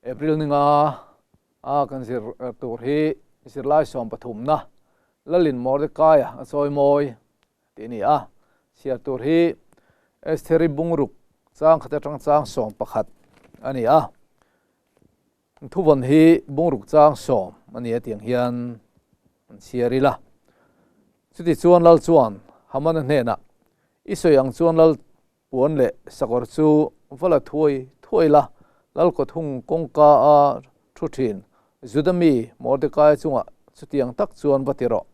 April ni nga a kan zir tur hi zirlai 13na Lalin Mordekaia a chawi mawi tih a ni a. Chhiar tur hi Estheri bungruk chang khat atang chang 11 a ni a. Thuvawn hi bungruk chang 10 a ni a tiang hian an chhiar ila. Chuti chuan Lal chuan Hamana hnenah, I sawi ang chuan Lal puan leh sakawr chu va la thuai thuai la, Lal kawthung kawngka a thu thin Juda mi Mordekaia chungah chutiang tak chuan va ti rawh.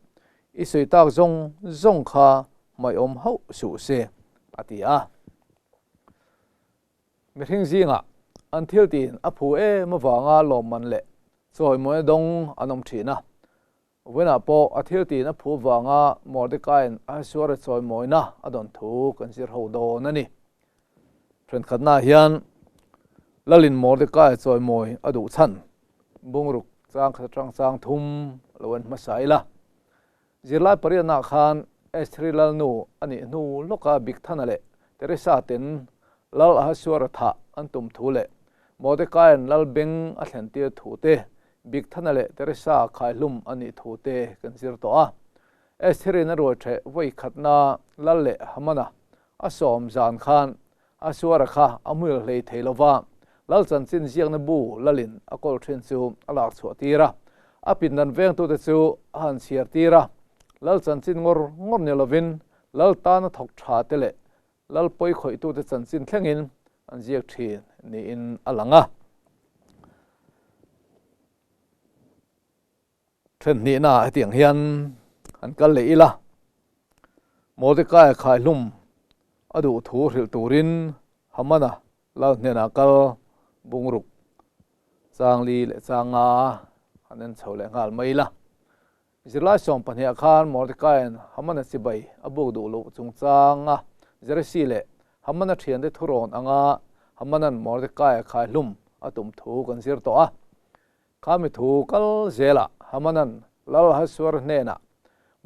I sawi tak zawng zawng kha hmaiawm hauh suh se, a ti a. Mihring zingah an thil tiin a phu em avanga lawmman leh chawimawina dawng an awm thin a. Vawiinah pawh a thil tiin a phu avanga Mordekai'n Ahasuera chawimawina a dawn thu kan zir ho dawn a ni. Thenkhatnaah hian Lalin Mordekai chawimawi a duh chhan bungruk chang khat atang chang thum lo en hmasa ila. Zirlai pariatnaah khan Estheri Lalnu a nih hnu lawka Bigthana leh Teresa ten Lal Ahasuera thah an tum thu leh Mordekai'n Lal beng a thlen tir thu te, Bigthana leh Teresa khaihlum a nih thu te kan zir tawh a. Estheri'n a ruai ṭheh vawi khatna Lal leh Hamana a sawm zan khan Ahasuera kha a hmuil hlei thei lo va, Lal chanchin ziakna bu Lalin a kawl ṭhin chu a lak chhuah tir a. A pindan vengtute chu a han chhiar tir a, Lal chanchin ngawr ngawr ni lovin Lal tana thawk ṭha te leh Lal pawi khawihtute chanchin thlengin an ziak ṭhin niin a lang a. Then hnihna hetiang hian an kal leh ila, Mordekaia khaihlum a duh thu hrilh turin Hamana lal hnenah kal bungruk chang li leh chang nga an en chho leh nghal mai ila. Zirlai 12ah khan Mordekaia'n Hamana chibai a buk duh loh chungchanga Zeresi leh Hamana thiante thurawn anga Hamanan Mordekaia khaihlum a tum thu kan zir tawh a. Khami thu kal zelah Hamanan Lal Ahasuer hnenah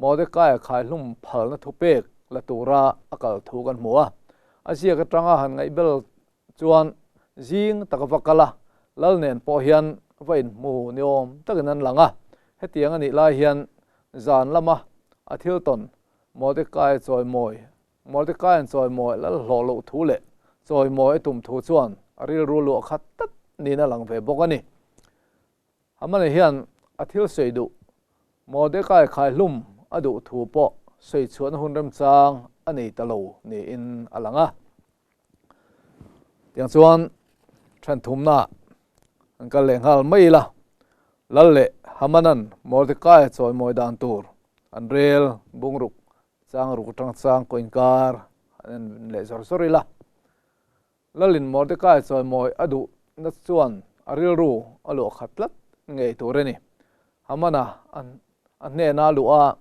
Mordekaia khaihlum phalna thupek la tura a kal thu kan hmu a. A ziak atanga han ngaihbel chuan zing taka va kal a, Lal nen pawh hian va inhmu ni awm takin an lang a. Hetiang a nih lai hian zan lama a thil tawn Mordekaia chawimawi Mordekaia'n chawimawi lal hlawh loh thu leh chawimawi a tum thu chuan a rilru luah khat tlat niin a lang ve bawk a ni. Hamani hian a thil sawi duh Mordekai khaihlum a duh thu pawh sawi chhuahna hun remchang a nei ta lo niin a lang a. Tiang chuan then thumna an kal leh nghal mai ila, Lal leh Hamanan Mordekaia chawimawi dan tur an rel bungruk Chang ruk atang chang kaw inkar an en leh zawr zawr ila. Lalin Mordekai chawimawi a duh na chuan a rilru a luah khat tlat ngei tur a ni. Hamana a hnena luh a,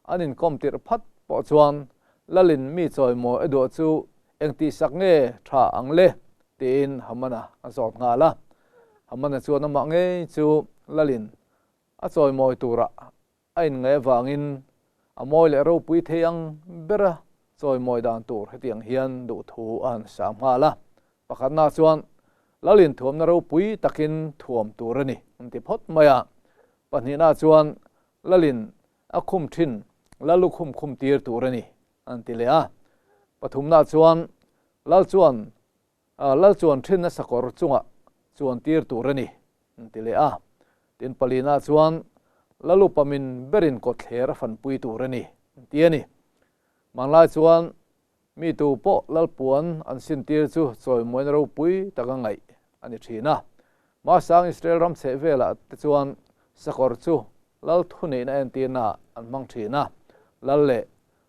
an inkawm tirh phat pawh chuan Lalin mi chawimawi a duh chu engtih sak nge tha ang le tiin Hamana a zawt nghal a. Hamana chuan amah ngei chu Lalin a chawimawi turah A inngaih avangin a mawi leh ropui thei ang bera chawimawi dan tur hetiang hian duhthu a han sam nghal a. Pakhatna chuan Lal inthuamna ropui takin thuam tur a ni an ti phawt mai a. Pahnihna chuan Lalin a khum thin Lal lukhum khum tir tur a ni an ti leh a. Pathumna chuan Lal chuan Lal chuan thinna sakawr chungah chuan tir tur a ni, an ti leh a. Tin, palina chuan Lal upa min berin kawtthler a fanpui tur a ni, an ti a ni. Hmanlai chuan mi tu pawh Lal puan an sintir chu chawimuaina ropui taka ngaih a ni thin a. Hmasang Israel ram chheh velah te chuan sakawr chu Lal thuneihna entirnaah an hmang thin a, Lal leh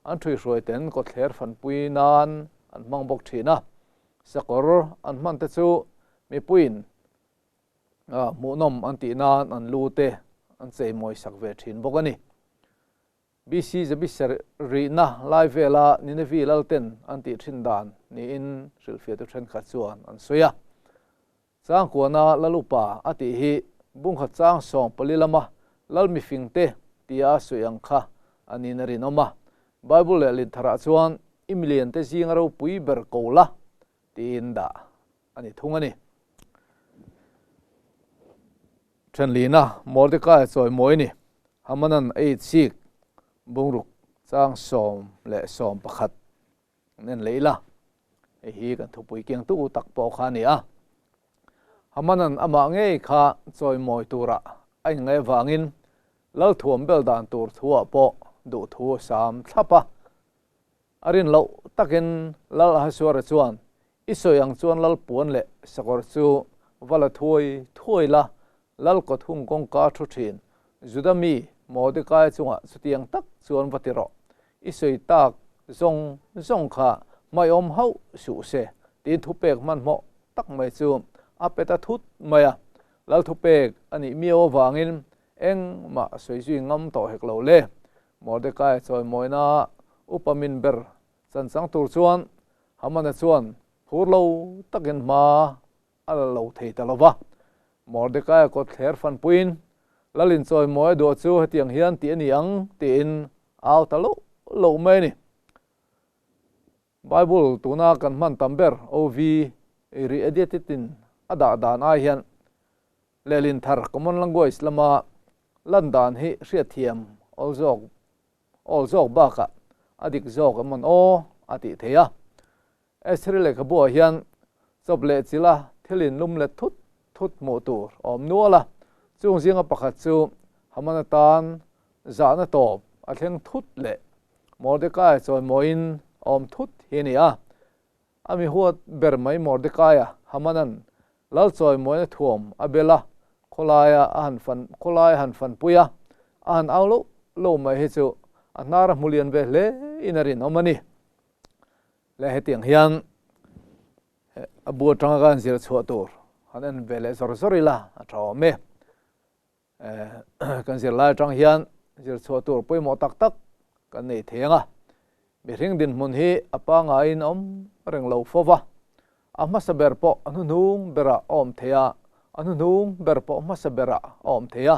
An ṭhuihruaiten kawtthler fanpui nan an hmang bawk ṭhin a, sakawr an hman te chu mipuiin hmuhnawm an tih nan an lu te an cheimawi sak ve ṭhin bawk a ni. BC Zabiser rihna lai vela Nineveh lalten an tih ṭhin dan niin hrilhfiahtu ṭhenkhat chuan an sawi a. Changkuana Lal upa a tih hi bungkhat chang 14 lama Lal mifingte tia a sawi ang kha a niin a rinawm a. Bible leh Lintharah chuan i miliante zinga ropui ber ko la tiin dah a ni thung a ni. Thenlina Mordekaia chawimawi ni Hamanan a itchik bungruk chang 10 leh 11 an en leh ila. Hei hi kan thupui kengtu tak pawh kha a ni a. Hamanan amah ngei kha chawimawi tura a inngaih avangin lal thuam bel dan tur thuah pawh duhthu a sam thlap a. A rin loh takin Lal Ahasuera chuan, I sawi ang chuan lal puan leh sakawr chu va la thuai thuai la, lal kawt hung kawngka thu thin Juda mi Mordekaia chungah chutiang tak chuan va ti rawh. I sawi tak zawng zawng kha hmaiawm hauh suh se, tiin thupek hmanhmawh tak mai chu a pe ta thut mai a. Lal thupek a nih miau avangin engmah sawi zui ngam tawh hek lo le. Mordekaia chawimawina upa min ber chanchang tur chuan Hamana chuan phur lo takin hma a la lo thei ta lo va. Mordekaia kawt thler fanpuiin, Lalin chawimawi a duah chu hetiang hian tih a ni ang, tiin au ta loh loh mai a ni. Bible tuna kan hman tam ber OV re-edited in a dah dan ai hian lehlin thar common language lama lan dan hi hriatthiam awl zawk awl zawk bakah a dik zawk em awn aw a tih theih a. Estheri lehkhabuah hian chawp leh chila thil inlum let thut thut hmuh tur a awm nual a, chung zinga pakhat chu Haman atan zahna tawp a thleng thut leh Mordekaia chawimawiin a awm thut hi a ni a. A mi huat ber mai Mordekaia Hamanan lal chawimawina thuam a bel a, khawlaia a han fan khawlai a han fanpui a, a han au loh loh mai hi chu a hnar a hmu lian ve hle in a rinawm a ni. Le hetiang hian a bu atanga kan zir chhuah tur han en ve leh zawr zawr ila a tha awm e. Kan zir lai atang hian zir chhuah tur pawimawh tak tak kan nei thei ang a. Mihring dinhmun hi a pangaiin a awm reng lo fo va, a hmasa ber pawh a hnuhnung berah a awm thei a, a hnuhnung ber pawh hmasa berah a awm thei a.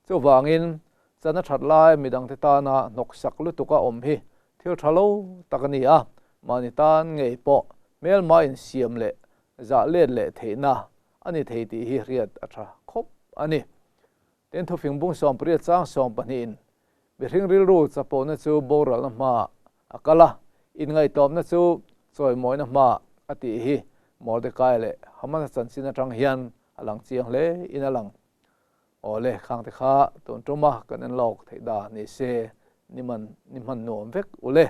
Chuvangin chan a that lai midangte tana hnawksak lutuka awm hi thil tha lo tak a ni a, mahni tan ngei pawh hmelma insiam leh zah let leh theihna a ni thei tih hi hriat a tha khawp a ni. Tin, thufing bung 18 chang 12 in mihring rilru chapona chu boralna hmaah a kal a, inngaihtlawmna chu chawimawina hmaah a tih hi Mordecai leh Hamana chanchin atang hian a lang chiang hle in a lang. Awle, khangte kha tun tuma kan en lawk theih dan ni se, ni man ni hman nuam vek u le.